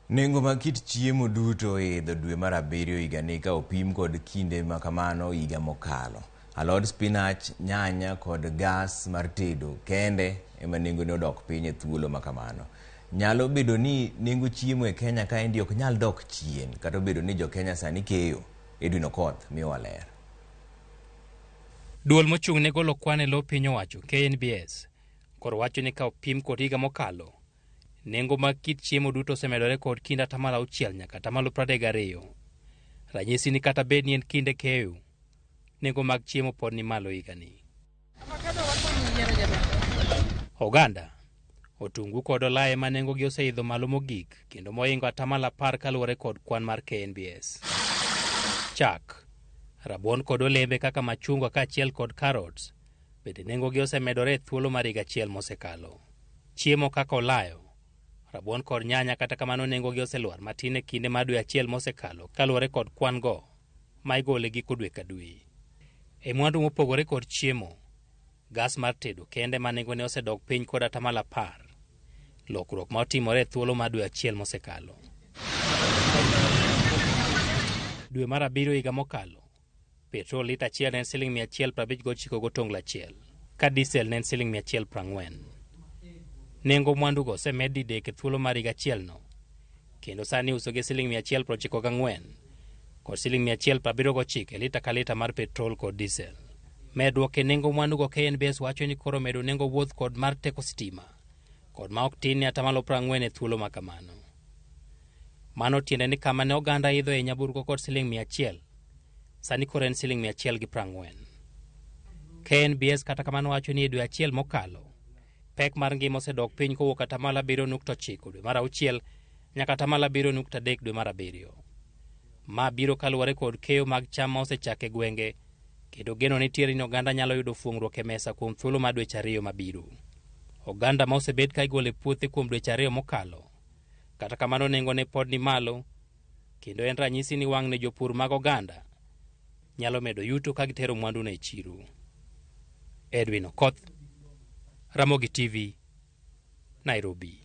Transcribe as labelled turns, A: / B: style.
A: Nengo mag kit chiemo duto oidho dwe mar abiriyo higani ka opim kod kinde ma kamano higa mokalo. Alod spinach, nyanya kod gas mar tedo kende ema nengone odok piny e thuolo ma kamano. Nyalo bedo ni nengo chiemo e Kenya kaendi ok nyal dok chien kata obedo ni jo Kenya sani keyo. Edwin Okoth miyowa ler.
B: Duol mochung' ne golo kwan e lo piny owacho KNBS koro wacho ni ka opim kod higa mokalo, nengo mag kit chiemo duto osemedore kod kind atamalo 6 nyaka atamalo 32. Ranyisi ni kata bed ni en kinde keyo, nengo mag chiemo pod ni malo higani. Oganda, otungu kod olaye ma nengogi oseidho malo mogik kendo mohingo atamalo 10 kaluwore kod kwan mar KNBS. Chak, rabuon kod olembe kaka machungwa kaachiel kod carrots bende nengogi osemedore e thuolo mar higa achiel mosekalo. Chiemo kaka olayo, rabuon kod nyanya kata kamano nengogi oselwar matin e kinde mar dwe achiel mosekalo kaluwore kod kwan go ma igolo e giko dwe ka dwe. E mwandu mopogore kod chiemo, gas mar tedo kende ma nengone osedok piny kod atamalo 10, lokruok ma otimore e thuolo mar dwe achiel mosekalo. Dwe mar abiriyo higa mokalo, petrol lita achiel ne en siling 159 gotonglo achiel, ka diesel ne en siling 140. Nengo mwandugo osemed didek e thuolo mar higa achielno, kendo sani iuso gi siling 194 kod siling 179 lita ka lita mar petrol kod diesel. Medruok e nengo mwandugo KNBS wacho ni koro medo nengo wuoth kod mar teko sitima kod ma ok tin ne atamalo 40 e thuolo ma kamano. Mano tiende ni kama ne oganda idho e nyamburko kod siling 100, sani koro en siling 140. KNBS kata kamano wacho ni e dwe achiel mokalo, pek mar ngima osedok piny kowuok atamalo 7.9 dwe mar auchiel nyaka atamalo 7.3 dwe mar abiriyo. Ma biro kaluwore kod keyo mag cham ma osechak e gwenge kendo geno nitiere ni oganda nyalo yudo fuong'ruok e mesa kuom thuolo mar dweche 2 mabiro. Oganda ma osebed ka igolo e puothe kuom dweche 2 mokalo, kata kamano nengone pod ni malo kendo en ranyisi ni wang'ni jopur mag oganda nyalo medo yuto ka gitero mwandu e chiro. Edwin Okoth, Ramogi TV, Nairobi.